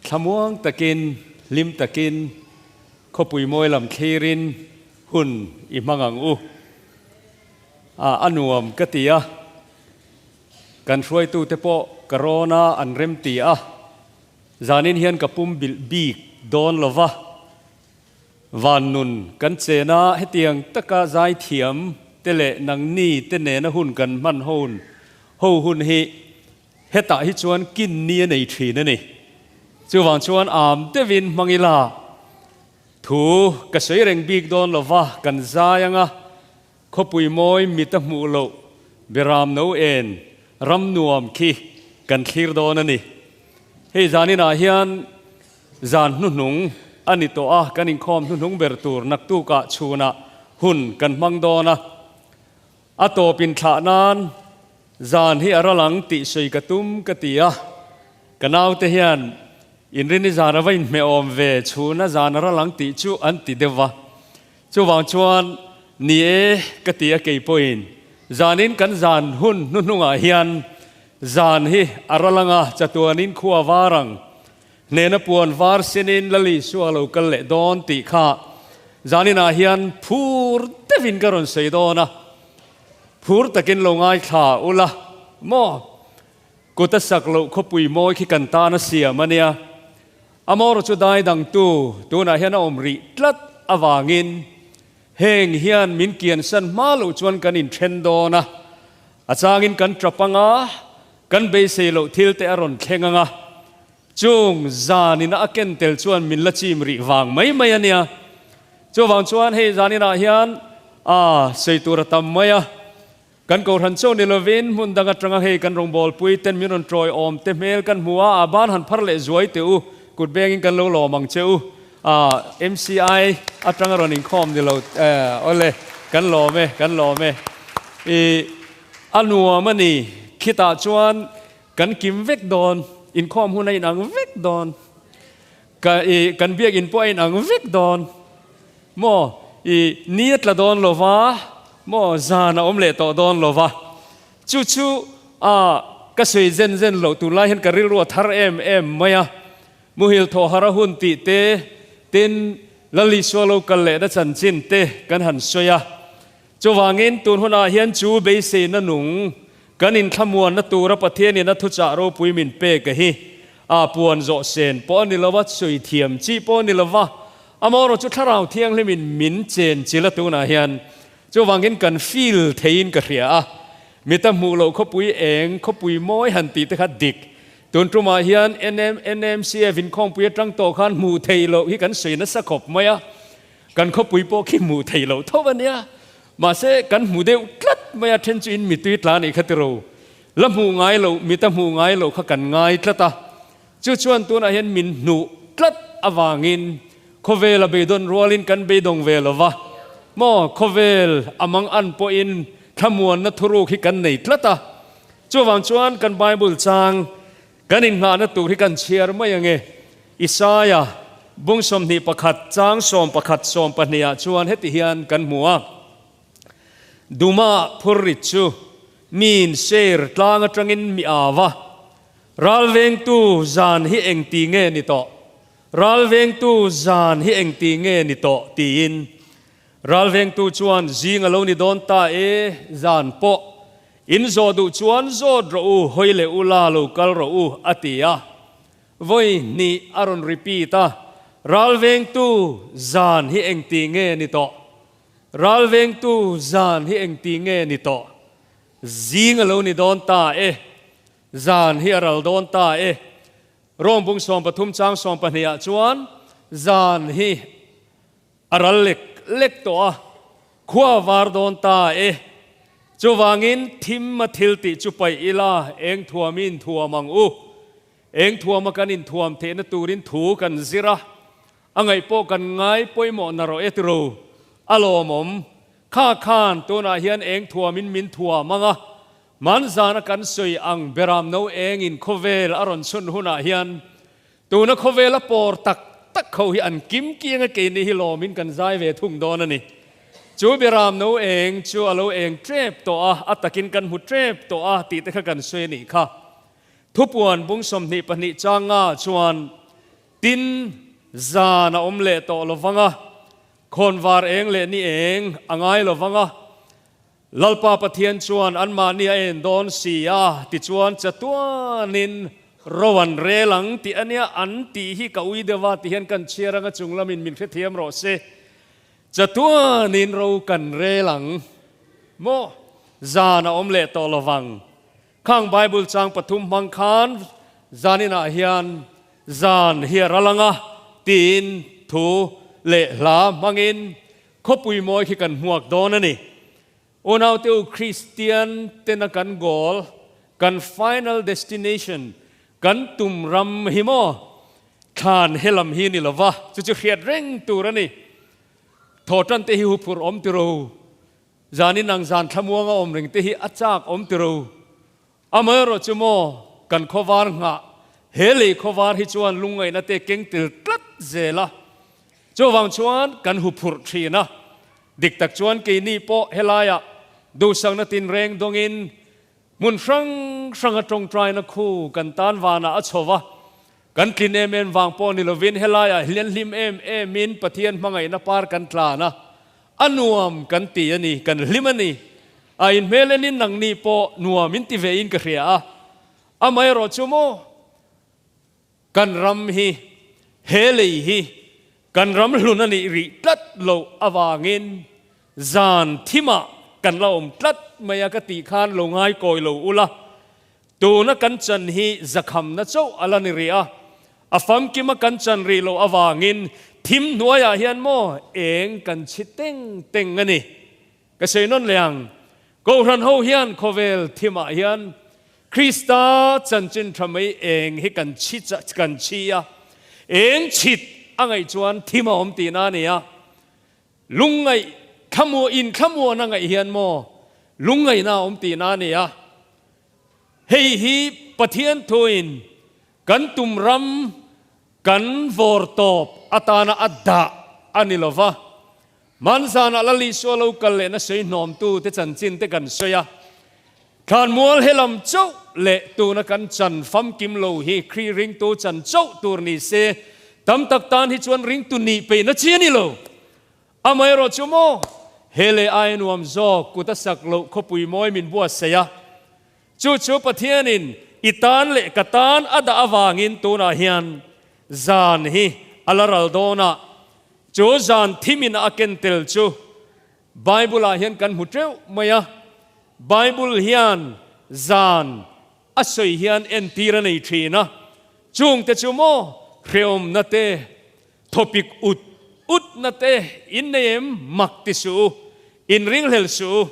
Thlamuang takin, hlim takin, khawpui mawi lam thlirin hun i hmang ang u. A nuam ka ti a, kan hruaitute pawh ka rawn a, an rem ti a, zanin hian ka pum bilh bik dawn lo va, van nun kan chen a, hetiang taka zaithiam te leh nangni te nena hun kan hman ho hun hi Hetah hi chuan kin ni a nei thin a ni. Chuvang chuan am deuhin hmang ila, thu ka sawi reng bik dawn lo va, kan zai anga khawpui mawi mit a hmuh loh Beram no en ram nuam khi kan thlir dawn a ni. Hei zaninah hian zan hnuhnung a ni tawh a, kan inkhawm hnuhnung ber tur naktukah chhunah hun kan hmang dawn a. A tawp inthlah nan zan hi a ral ang tih sawi ka tum ka ti a, ka naute hian inrini zan a va inhmeh awm ve chhuna zan a ral ang tih chu an ti deuh va. Chuvang chuan ni e ka ti a kei pawhin zanin kan zan hun hnuhnungah hian zan hi a ral ang a, chatuanin khua var ang Hnena puan var sinin Lal Isua lo kal leh dawn tih kha zaninah hian phur deuhin ka rawn sawi dawn a, phur takin lo ngaithla ula maw? Kut a sak loh khawpui mawi khi kan tan a siam a nia. Amaherawhchu chu dai dangtu tunah hian a awm rih tlat avangin heng hian min kiansan hma loh chuan kan inthen dawn a, a changin kan tap anga Kan beisei loh thil te a rawn thleng ang a, chung zanin a ken tel chuan min la chim rih vang mai mai a nia. Chuvang chuan hei zaninah hian a sawi tur a tam mai a, kan kohhran chaw ni lovin hmun dang atanga hei kan rawngbawlpui ten min rawn tawi awm te hmel kan hmu a, a ban han phar leh zuai teh u, kut bengin kan lo lawm ang che u. MCI atanga rawn inkhawm ni lo, awle kan lawm e, kan lawm e. I. A nuam a ni, khitah chuan kan kim vek dawn, inkhawm hun a inang vek dawn, ka i kan biakinn pawh a inang vek dawn maw, i ni a tla dawn lo va maw, zan a awm leh tawh dawn lo va, chu chu a ka sawi zen zen loh tunlai hian ka rilru a thar em em mai a, muhil thawh har a hun tih te, tin Lal Isua lo kal lehna chanchin te kan han sawi a. Chuvangin, tun hunah hian chu beiseina nung kan inthlamuanna tura Pathianin a thuchah ropui min pek a hi a puan zawh sen pawh a ni lo va, sawi thiam chi pawh a ni lo va, amaherawhchu Thlarau Thianghlimin min chen chil a tunah hian chuvangin kan feel theiin ka hria a, mita hmuh loh khawpui eng, khawpui mawi han tih te kha dik. Tun tumah hian NMCF inkhawmpui atang tawh khan hmuh theih loh hi kan sawi nasa khawp mai a. Kan khawpui pawh khi hmuh theih loh tho a nia. Mahse, kan hmu deuh tlat mai a, then chu in mitui tla nih kha tiro. La hmuh ngai loh, mit a hmuh ngai loh kha kan ngai tlat a. Chu chuan tunah hian min hnuh tlat avangin khawvel a beidawn rualin kan beidawng ve lo va. Maw, khawvel a mang an pawhin thlamuanna thuruk hi kan nei tlat a. Chuvang chuan kan Bible chang Kan inngahna tur hi kan chhiar mai ange. Isaia bung 21 chang 11 12 ah chuan heti hian kan hmu a, Duma phurrit chu miin Seir tlang atangin mi au a, Ralvengtu zan hi engti nge ni tawh? Ralvengtu zan hi engti nge ni tawh? tiin. Ralvengtu chuan zing a lo ni dawn ta e, zan pawh In zawh duh chuan zawt rawh u, hawi leh u la lo kal rawh u, a ti a. Vawi hnih a rawn repeat a, Ralvengtu zan hi engti nge ni tawh? Ralvengtu zan hi engti nge ni tawh? Zing a lo ni dawn ta e, zan hi a ral dawn ta e. Rawng bung 13 chang 12 ah chuan zan hi A ral lek lek tawh a, khua a var dawn ta e. Chuvangin thim a thil tih chu paih ila, eng thuam i inthuam ang u. Eng thuama kan inthuam theihna turin thu kan zir a, a ngaih pawh kan ngai pawimawh na rawh e tiro. A lawmawm. Kha khan tunah hian eng thuamin min thuam ang a, hmanzana kan sawi ang beram no engin khawvel a rawn chhun hunah hian Tuna khawvela pawr tak tak ho hi an kim kiang a keini hi lawmin kan zai ve thung dawn a ni. Chu Biram no eng chu a lo eng tep tawh a, a takin kan hmu tep tawh a tih te kha kan sawi a nih kha. Thupuan bung 22 changa chuan. Tin, zan a awm leh tawh lo vang a, khawnvar eng leh ni eng a ngai lo vang a, Lalpa Pathian chuan anmahni a en dawn si a, tichuan chatuanin ro an rel ang tih a nia, an tih hi ka ui deuh a ti hian kan chhiar anga chung lamin min hrethiam rawh se. Chatuanin ro kan rel ang maw? Zan a awm leh tawh lo vang. Khang Bible chang pathum hmang khan zaninah hian zan hi a ral anga tiin thu leh hla hmangin Khawpui mawi khi kan hmuak dawn a ni. Unaute u Kristian tena kan goal, kan final destination, kan tum ram hi maw thlan he lam hi ni lova, chu chu hriat reng tur a ni. Thawhtan te hi huphurh awm tiro, zanin ang zan thlamuanga awm reng te hi a chak awm tiro. Amaherawh chu maw kan khawvar nghah, he lei khawvar hi chuan lungngaihna te keng tel tlat zel a, chuvang chuan kan huphurh thin a. Dik tak chuan keini pawh helaiah duhsakna tinreng dawngin hmun hrang hranga tawngtaina khu kan tan vanah a chho va, kan tlin em em vang pawh ni lovin helaiah hlian hlim em emin Pathian hmangaihna par kan tlan a, a nuam kan ti a ni, kan hlim a ni. A inhmel enin nangni pawh nuam in ti ve in ka hria a, amaherawh chu maw kan ram hi he lei hi kan ram hlun a nih rih tlat loh avangin zan thimah kan la awm tlat mai a ka tih khan lo ngai kawi lo ula, tuna kan chan hi zakhamna chauh a la ni rih a, a famkima kan chan rih loh avangin thim hnuaiah hian maw eng kan chhi teng teng a ni. Ka sawi nawn leh ang, Kohhran ho hian khawvel thimah hian Krista chanchin tha mai eng hi kan chhi kan chhi a, eng chhit a ngaih chuan thim a awm tihna a ni a. Lungngaih thlamuah inthlamuahna ngaih hian maw lungngaihna a awm tihna a ni a. Hei hi Pathian thuin kan tum ram kan vawr tawp atana a dah a ni lo va. Hmanzanah Lal Isua lo kal lehna sawi hnawmtu te chanchin te kan sawi a, Thlanmual he lam chauh leh tuna kan chan famkim lo hi Khrih ringtu chan chauh tur ni se, tam tak tan hi chuan ringtu nih peihna chi a ni lo. Amaherawh chu maw, he leh aia nuam zawk kut a sak loh khawpui mawi min buatsaih a, chu chu Pathianin i tan leh ka tan a dah avangin tunah hian zan hi a la ral dawn a, Chu zan thimin a ken tel chu Bible ah hian kan hmu teuh mai a, Bible hian zan a sawi hian entir a nei thin a, chungte chu maw hreawmna te, thawpik ut utna te in nei em mak ti suh u, in ringhlel suh u,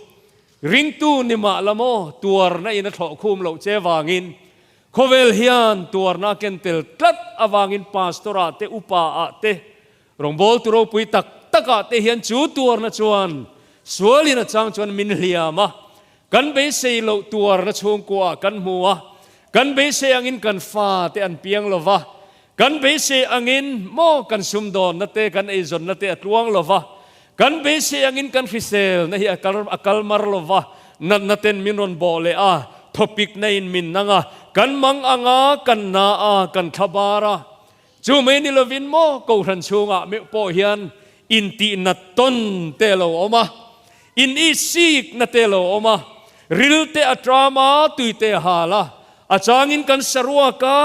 ringtu ni mah la maw tuarna in a thlawh khum loh che vangin Khawvel hian tuarna a ken tel tlat avangin pastor ah te, upa ah te, rawngbawltu ropui tak tak ah te hian chu tuarna chuan sualin a chang chuan min hliam a, kan beisei loh tuarna chhungkua ah kan hmu a, kan beisei angin kan fa te an piang lo va, kan beisei angin maw kan sumdawnna te, kan eizawnna te a tluang lo va, kan beisei angin kan hriselna hi a kal mar lo va, natna ten min rawn bawh leh a, thawpikna in min nang a, kan mang ang a, kan na a, kan thla bar a. Chu mai ni lovin maw Kohhran chhungah meuh pawh hian intihnat tawn te lo awm a, in isikna te lo awm a, ril te a ṭam a, tui te a hal a, a changin kan saruak a,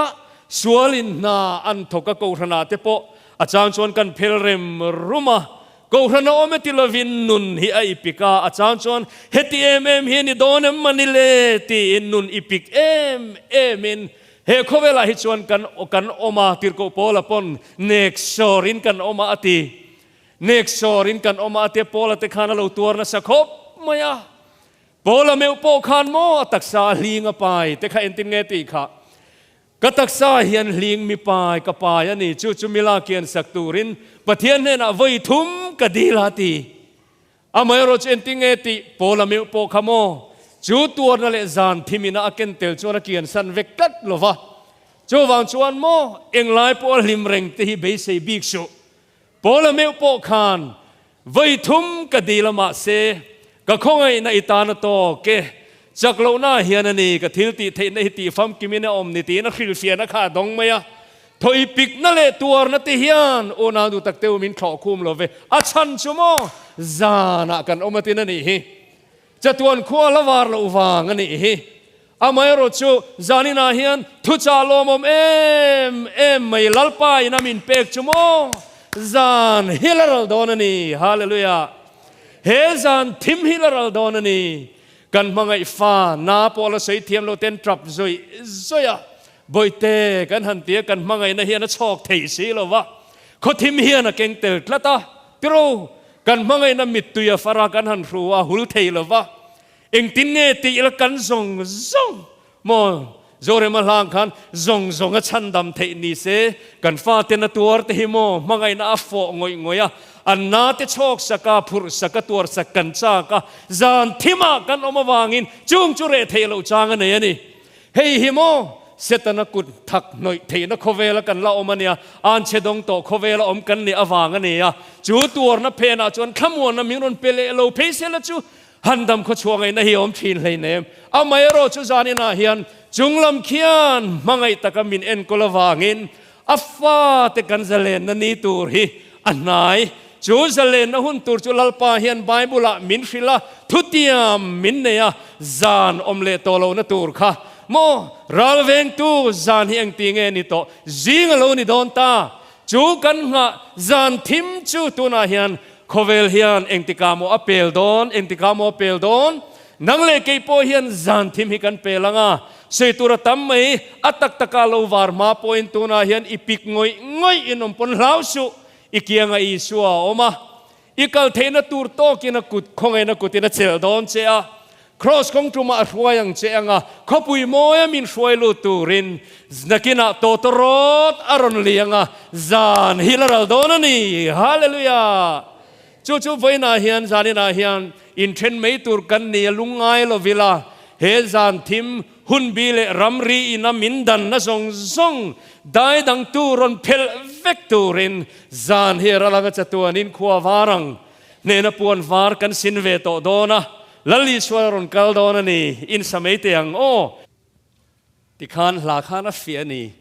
sualin hna an thawk a Kohhranah te pawh a chang chuan kan phel rem rum a, Kohhran a awm e ti lovin nun hi a ipik a, a chang chuan heti em em hi a ni dawn em mani le tiin nun ipik em emin he khawvelah hi chuan kan kan awm a, Tirhkoh Paula pawn nek sawrin kan awm a a ti. Nek sawrin kan awm a a tia Paula te khan a lo tuar nasa khawp mai a. Paula meuh pawh khan maw a taksa a hling a pai te kha entin nge tih kha Ka taksa hian hling mi pai ka pai a ni, chu chu mila kian sak turin Pathian hnenah vawi thum ka dil a ti. Amaherawh chu engtin nge tih Paula meuh pawh kha maw? Chu tuarna leh zan thimina a ken tel chuan a kian san vek tlat lo va. Chuvang chuan maw englai pawh a hlim reng te hi beisei bik suh. Paula meuh pawh khan vawi thum ka dil a mahse ka khawngaihna i tan a tawk e, chak lohna hian a ni ka thil tih theihna hi tih famkimin a awm ni tiin a hrilhfiahna kha a dawng mai a. Thawi pikna leh tuarna te hian unau duh tak teu min thlawh khum lo ve. A chhan chu maw zanah kan awm atin a nih hi. Chatuan khua la var loh vang a nih hi. Amaherawh chu zaninah hian thuchah lawmawm em em mai Lalpa in a min pek chu maw zan hi la ral dawn a ni. Hallelujah! He zan thim hi la ral dawn a ni. Kan hmangaih fa na pawh la sawi thiam lo ten tap zawih zawih a, Bawihte kan han ti a, kan hmangaihna hian a chhawk thei si lo va, khawthim hian a keng tel tlat a, tiro kan hmangaihna mittui a far a, kan han hru a, hul thei lo va, engtin nge tih ila kan zawng zawng maw Zorema hlang khan zawng zawng a chhandam theih ni se, kan faten a tuar te hi maw hmangaihna a fawh ngawih ngawih a, an na te chhawk sak a, phurh sak a, tuar sak kan chak a, zan thimah kan awm avangin chung chu reh theih loh chang a nei a ni. Hei hi maw Setana kut thak hnawih theihna khawvela kan la awm a nia, anchhe dawng tawh khawvela awm kan nih avang a ni a, chu tuarna phenah chuan thlamuanna min rawn pe leh lo phei sela chu han dam khaw chhuah ngaihna hi a awm thin hleinem. Amaherawh chu zaninah hian chunglam khian hmangaih taka min enkawl avangin A fate kan zalenna ni tur hi a hnai. Chu zalenna hun tur chu Lalpa hian Bible-ah min hrilh a, thutiam min nei a, zan awm leh tawh lohna tur kha maw? Ral vengtu zan hi engti nge ni tawh? Zing a lo ni dawn ta. Chu kan nghah zan thim chu tunah hian khawvel hian engtikah maw a pel dawn, engtikah maw a pel dawn? Nang leh kei pawh hian zan thim hi kan pel ang a, sawi tur a tam mai, a tak taka lo var hma pawhin tunah hian i pik ngawih ngawih in awm pawn hlau suh, i kianga Isua a awm a, i kal theihna tur tawkin a kut khawngaihna kutin a chelh dawn che a, Kraws kawng tumah a hruai ang che ang a, khawpui mawia min hruai lut turin nakinah tawtawrawt a rawn liang a, zan hi la ral dawn a ni. Hallelujah! Chu chu vawiinah hian zaninah hian inthen mai tur kan ni a lungngai lo vila, he zan thim hunbi leh ramri ina min danna zawng zawng dai dangtu rawn phelh vek turin zan hi ral anga chatuanin khua var ang hnena puan var kan sin ve tawh dawn a, Lal Isua rawn kal dawn a ni, in sa mai teh ang aw. Tikhan hla khan a fiah a ni.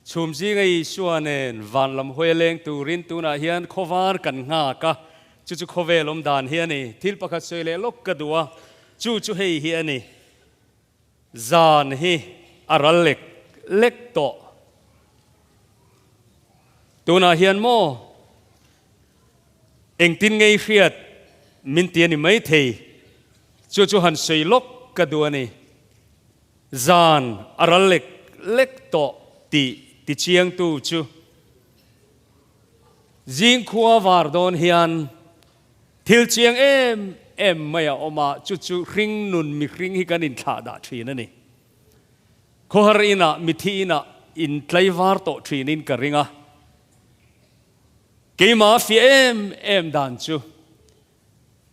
Chhum zinga Isua nen van lam hawi a leng turin tunah hian khawvar kan nghak a, chu chu khawvel awm dan hi a ni. Thil pakhat sawi leh lawk ka duh a, chu chu hei hi a ni. Zan hi a ral lek lek tawh. Tunah hian maw engtin ngei hriat min ti a ni maithei, chu chu han sawi lawk ka duh a ni. Zan a ral lek lek tawh tih tichiangtu chu zingkhua var dawn hian thil chiang em em mai a awm a, chu chu hring nun mihring hi kan inthlah dah thin a ni. Khawhar inah mithi inah intlaivar tawh thinin ka ring a, keimah fiah em em dan chu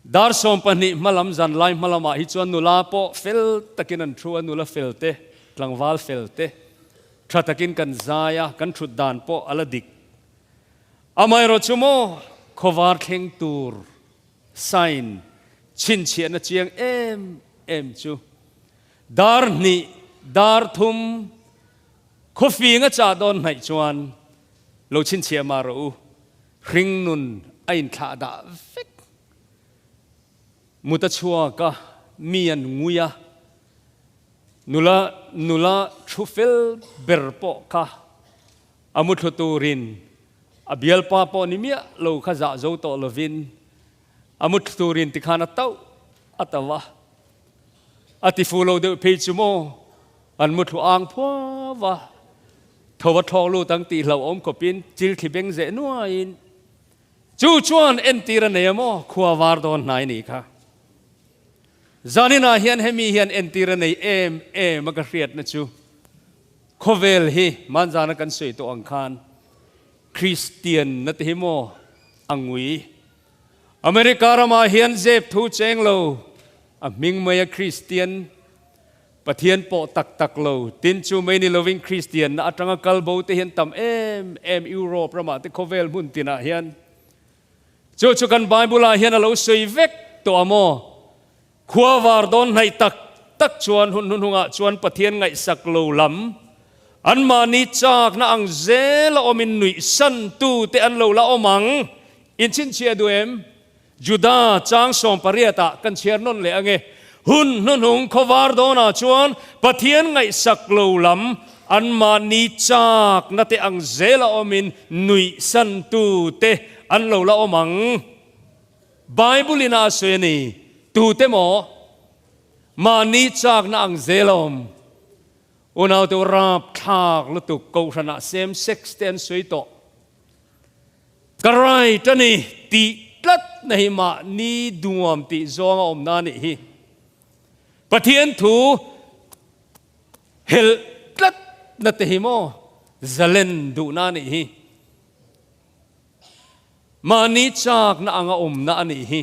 Dar 12 hmalam zan lai hmalamah hi chuan nula pawh fel takin an thu a, nula fel te, tlangval fel te, tha takin kan zai a, kan thut dan pawh a la dik. Amaherawh chu maw khawvar thleng tur sign chhinchhiahna chiang em em chu dar hnih, dar thum, khawfing a chah dawn hnaih chuan lo chhinchhiah mah rawh u. Hring nun a inthlah dah vek. Mut a chhuak a, mi an ngui a, nula nula thu fel ber pawh kha a mu thlu turin a bialpa pawh ni miah lo kha zah zo tawh lovin a mu thlu turin tikhan a tauh a tauh a, a ti fu lo deuh phei chu maw an mu thlu ang phuau a. Tho a thlawk lut ang tih hlauhawm khawpin chil thli beng zeh nuaiin chu chuan entir a nei a maw? Khua var dawn hnai nih kha. Zaninah hian hemi hian entir a nei em em a ka hriatna chu khawvel hi hmanzana kan sawi tawh ang khan Kristian na te hi maw a ngui. America ramah hian zep thu cheng lo a hming mai a Kristian Pathian pawh tak tak lo, tin chu mai ni lovin Kristianna atanga kal bo te hian tam em em Europe ramah te khawvel hmun tinah hian chu chu kan Bible ah hian a lo sawi vek tawh a maw? Khua var dawn hnaih tak tak chuan hun hnuhnungah chuan Pathian ngaihsak lo lam. Anmahni châkna ang zela awmin nuihsantute an lo la awm ang. In chhinchhiah duh em? Juda chang sawmpariatah kan chhiar nawn leh ange. Hun hnuhnung khawvar dawnah chuan Pathian ngaihsak lo lam anmahni châkna te ang zela awmin nuihsantute an lo la awm ang. Bible in a sawi a ni, Tute maw? Mahni châkna ang zel a awm. Unaute u rapthlak lutuk Kohhranah same sex te an sawi tawh. Ka right a ni tih tlat na hi mahni duam tih zawng a awmna a nih hi. Pathian thu helh tlat na te hi maw zalen duhna a nih hi. Mahni chakna anga awmna a nih hi.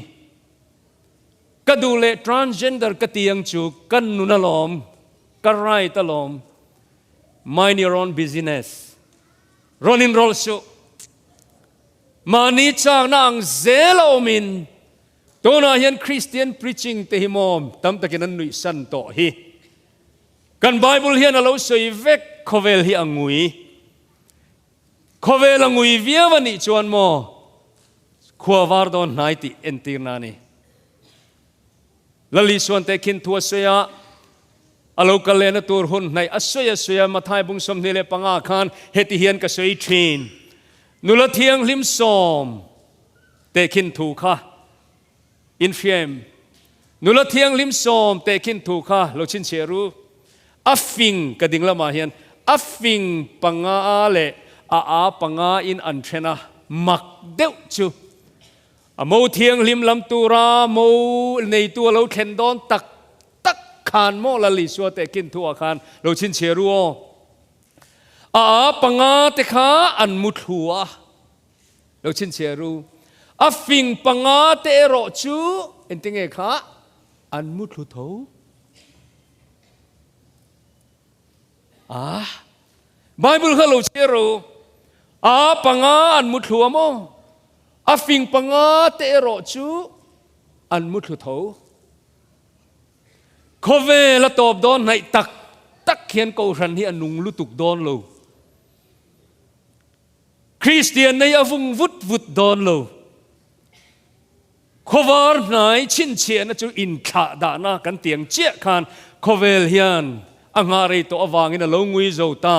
Ka duh leh transgender ka ti ang chu ka nun alawm, ka right alawm. Mind your own business. Rawn inrawlh suh. Mahni chakna ang zel a awmin tunah hian Christian preaching te hi maw tam takin an nuihsan tawh hi. Kan Bible hian a lo sawi vek khawvel hi a ngui. Khawvel a ngui viau a nih chuan maw khua var dawn hnai tih entirna a ni. Lali Suan te khin thu a sawi a, a lo kal lehna tur hun hnaih a sawi a sawi a, Mathai bung 25 khan heti hian ka sawi thin, Nula thianghlim sawm te khin thu kha in hria em? Nula thianghlim sawm te khin thu kha lo chhinchhiah ru. A fing ka ding lamah hian a fing panga leh a a panga in an then a, mak deuh chu. A mo thianghlim lam tura mo neitu a lo thlen dawn tak tak khan maw Lal Isua teh kin thuah khan lo chhinchhiah ru aw. A a panga te kha an mu thlu a, lo chhinchhiah ru. A fing panga te erawh chu engtinge kha an mu thlu tho a. Bible kha lo chhiar ru. A panga an mu thlu a maw? A fing panga te erawh chu an mu thlu tho. Khawvel a tawp dawn hnaih tak tak hian Kohhran hi a nung lutuk dawn lo. Kristian nei a vung vut vut dawn lo. Khawvar hnai chhinchhiahna chu inthlah dahna kan tiang chiah khan khawvel hian a nghah rei tawh avangin a lo ngui zo ta.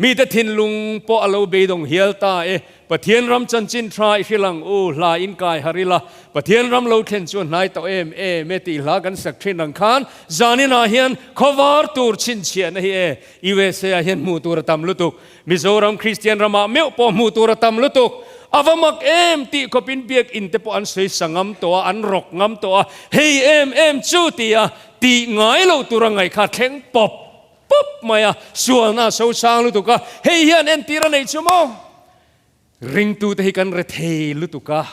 Mite thinlung pawh a lo beidawng hial ta e. Pathian ram chanchin tha i hrilh ang u, hla in kai har ila. Pathian ram lo thlen chu a hnai tawh em em e tih hla kan sak thin ang khan zaninah hian khawvar tur chhinchhiahna hi e USA ah hian hmuh tur a tam lutuk. Mizoram Kristian ramah meuh pawh hmuh tur a tam lutuk. A va mak em tih khawpin biakinn te pawh an sawi sa ngam tawh a, an rawk ngam tawh a, hei em em chu tia tih ngai loh tur a ngaih kha thleng pawp pawp mai a, sualna a so sang lutuk a, hei hian entir a nei chu maw? Ringtute hi kan rethei lutuk a,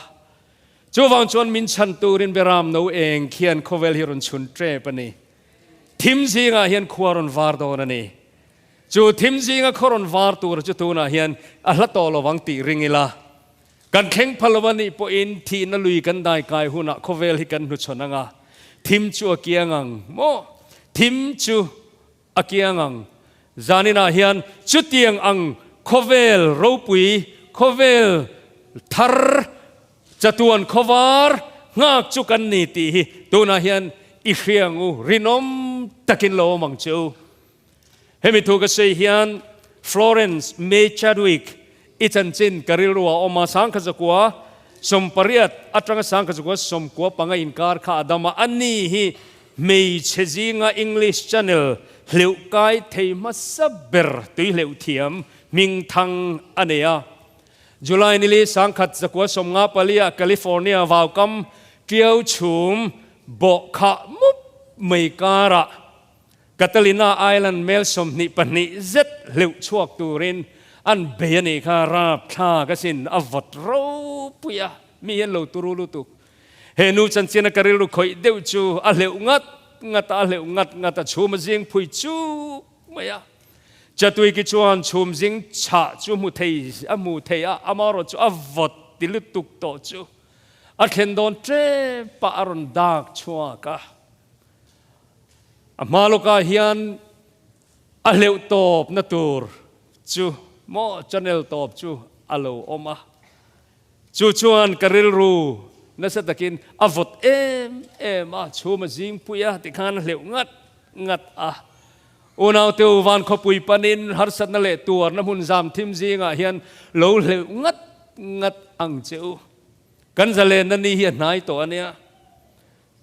chuvang chuan min chhan turin Beram no eng khian khawvel hi rawn chhun tep a ni. Thim zingah hian khua rawn var dawn a ni. Chu thim zinga khaw rawn var tura chu tunah hian a hla tawh lovang tih ring ila, kan thleng pha lo a nih pawhin thihna lui kan dai kai hunah khawvel hi kan hnuchhawn ang a, thim chu a kiang ang maw? Thim chu a kiang ang. Zaninah hian chutiang ang khawvel ropui, khawvel thar, chatuan khawvar nghak chu kan ni tih hi tunah hian i hria ang u, rinawm takin lo awm ang che u. Hemi thu ka sawi hian Florence May Chadwick i chanchin ka rilru a awm a, Sangkhazakua 80 atanga Sangkhazakua 95 inkar kha a dam a, ani hi hmeichhe zinga English Channel hleuh kai thei hmasa ber tui hleuh thiam hmingthang a nei a. July nili 1954 ah California vaukam Tiau chhum bawh khah mup mai karah Catalina Island mel 22 zet hleuh chhuak turin an bei a nih kha rapthlak asin a vawt ropui a, mi hian lo turu lutuk. He nu chanchin a ka rilru khawih deuh chu a hleuh ngat ngat a, a hleuh ngat ngat a, chhum a zing phui chuk mai a. Chatui ki chuan chhum zing chhah chu hmu thei a hmu thei a, amaherawh chu a vawt ti lutuk tawh chu a thlen dawn tep a, a rawn dak chhuak a. A hma lawkah hian A hleuh tawp na tur chu maw channel tawp chu a lo awm a. Chu chuan ka rilru nasa takin a vawt em em a, chhum a zing pui a tikhan a hleuh ngat ngat a. Unaute u van khawpui panin harsatna leh tuarna hmun zam thim zingah hian lo hleuh ngat ngat ang che u. Kan zalenna ni hi a hnai tawh a nia.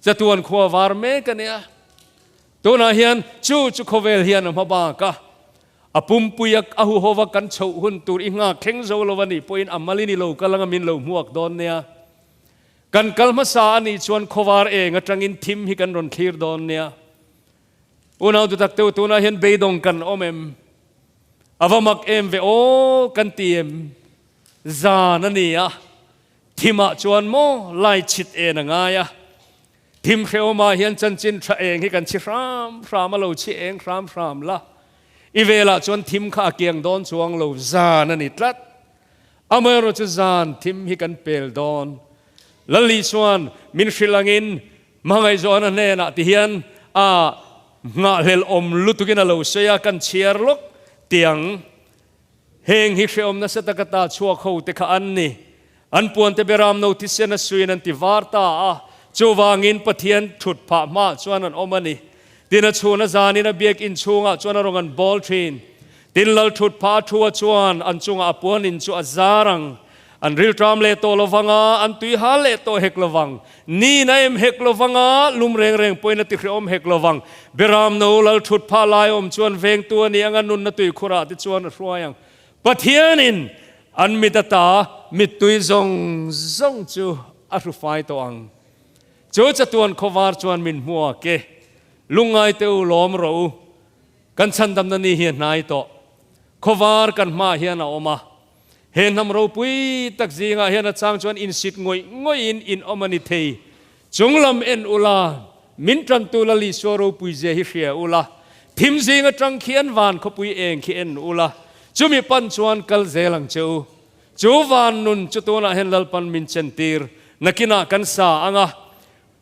Chatuan khua var mek a nia. Tunah hian chu chu khawvel hian a hma bak a, a pumpui a a huhova kan chhoh hun tur i nghak thleng zo lo a nih pawhin a malin i lo kal anga min lo hmuak dawn nia. Kan kal hmasa a nih chuan khawvar eng atangin thim hi kan rawn thlir dawn nia. Unau dutak teu tunah hian beidawng kan awm em? A va mak em ve aw kan ti em? Zan a ni a, Thimah chuan maw lai chhit en a ngai a, thim hrehawmah hian chanchin tha eng hi kan chhi hram hram a, lo chhi eng hram hram la, i velah chuan thim kha a kiang dawn chuang lo, zan a ni tlat. Amaherawh chu zan thim hi kan pel dawn. Lali chuan min hrilh angin hmangaihzawn a hnenah ti hian a nghahhlelh awm lutukin a lo sawi a, kan chhiar lawk tiang. Heng hi hrehawm nasa taka ta chhuak ho te kha an ni. An puante beram no thisen a suiin an ti var ta a, chuvangin Pathian thut phah hmaah chuan an awm a ni. Tin a chhun a zanin a biakinn chhungah chuan a rawn an bawl thin. Tin lal thut phah a thu a chuan an chungah a puanin chu a zar ang. An rilṭam leh tawh lovang a, an tui hal leh tawh hek lovang. Niin a em hek lovang a, lum reng reng pawhin a ti hrehawm hek lovang. Beram no lal ṭhut phah lai awm chuan vengtu a ni ang a, nunna tuikhurah te chuan a hruai ang. Pathianin an mit ata mittui zawng zawng chu a hrufai tawh ang. Chu chatuan khawvar chuan min hmuak e, lungngai te u lawm rawh u, kan chhandamna ni hi a hnai tawh. Khawvar kan hmaah hian a awm a. He hnam ropui tak zingah hian a chang chuan insit ngawih ngawihin in awm a ni thei. Chunglam en ula, min tantu la Lisua ropui zia hi hria ula, thim zing atang khian van khawpui eng khi en ula, chumi pan chuan kal zel ang che u. Chu van nun chu tunah hian Lalpan min chentir, nakinah kan sa ang a,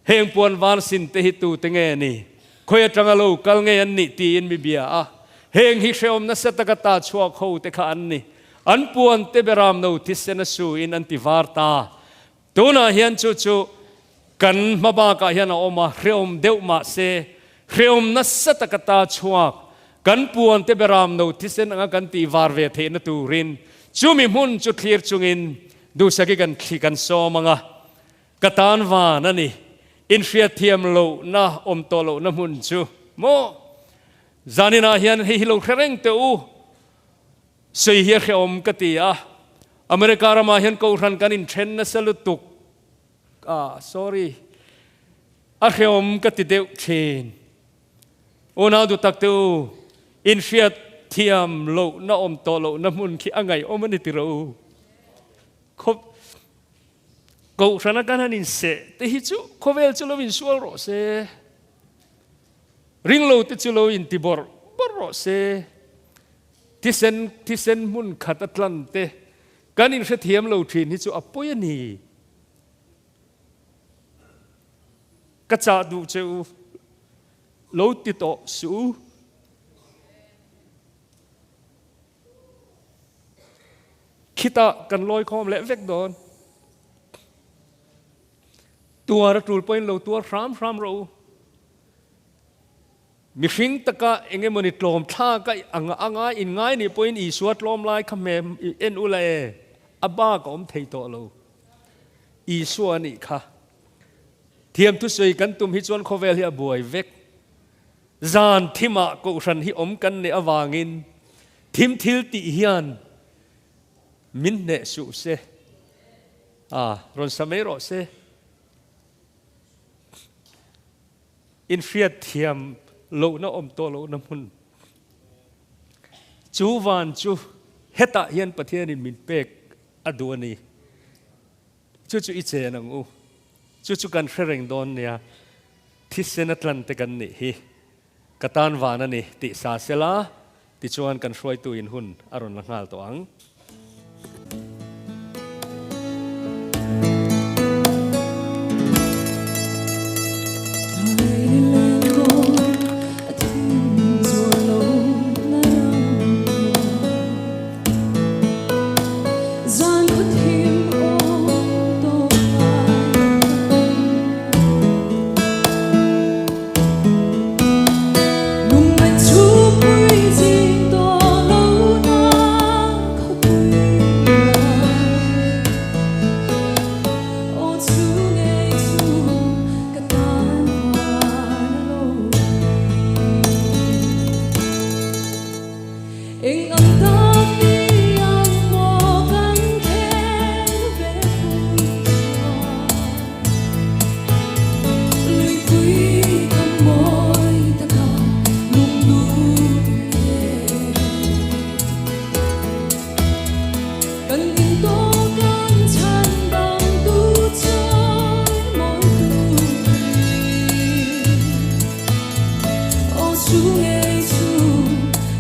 Heng puan var sin te hi tute nge ni? Khawi atanga lo kal nge an nih tiin mi bia a. Heng hi hrehawm nasa taka ta chhuak ho te kha an ni. An puan te beram no thisen a su in an ti var ta. Tunah hian chu chu kan hma bakah hian a awm a, hrehawm deuh mah se hrehawm nasa taka ta chhuak kan puan te beram no thisen anga kan tih var ve theihna turin chumi hmun chu thlir chungin duhsaki kan thli kan sawm ang a. Ka tan van a ni. Inhriatthiam lohna awm tawh lohna hmun chu maw? Zaninah hian hei hi lo hre reng teh u. Sawi hi a hrehawm ka ti a. America ramah hian Kohhran kan inthen nasa lutuk a, sorry, a hrehawm ka ti deuh thin. Unau duh tak teh u, inhriatthiam lohna awm tawh lohna hmun khi a ngaihawm a ni tiro u. Khawp. Kohhrana kan han inseh te hi chu khawvel chu lo insual rawh se, ringlo te chu lo inti bawrh bawrh rawh se, thisen thisen hmun khat a tlan te kan inhrethiam lo thin hi chu a pawi a ni. Ka chah duh che u, lo ti tawh suh u. Khitah kan lawi khawm leh vek dawn. Tuar a tul pawhin lo tuar hram hram rawh u. Mihring taka eng emawni tlawm thlak a ang anga in ngai nih pawhin Isua tlawm lai kha hmem en ula e, a bak a awm thei tawh lo. Isua a nih kha. Thiam thusawi kan tum hi chuan khawvel hi a buai vek. Zan thimah kohhran hi awm kan nih avangin thim thil tih hian min hneh suh se, a rawn sa mai rawh se. Inhriat thiam lohna awm tawh lohna hmun chu van chu hetah hian Pathianin min pek a duh a ni. Chu chu i chen ang u. Chu chu kan hre reng dawn nia. Thisen a tlan te kan nih hi. Ka tan van a ni tih sa sela, tichuan kan hruaitu in hun a rawn la nghal tawh ang. Eng ang tak ni ang maw kan then ve hun chuan Luipui kan mawi taka lungdum e. Kan intawk ang chhan dang tu chawi mawi tu ni. Aw chu ngei chu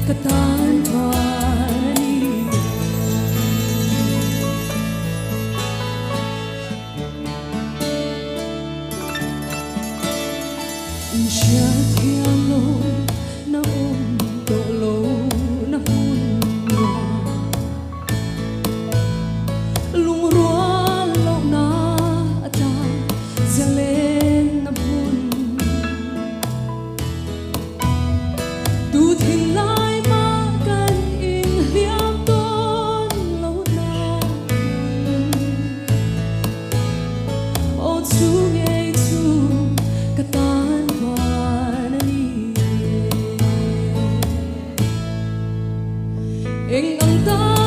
ka tan van a ni. Inhriat thiam lo na awm tawh lo na hmun nuam. Lungrual loh na ata zalen na hmun. Tu thinlai mah kan inhliam tawn lo na hmun. Aw chu ngei chu ka tan van a ni e. Eng ang tak.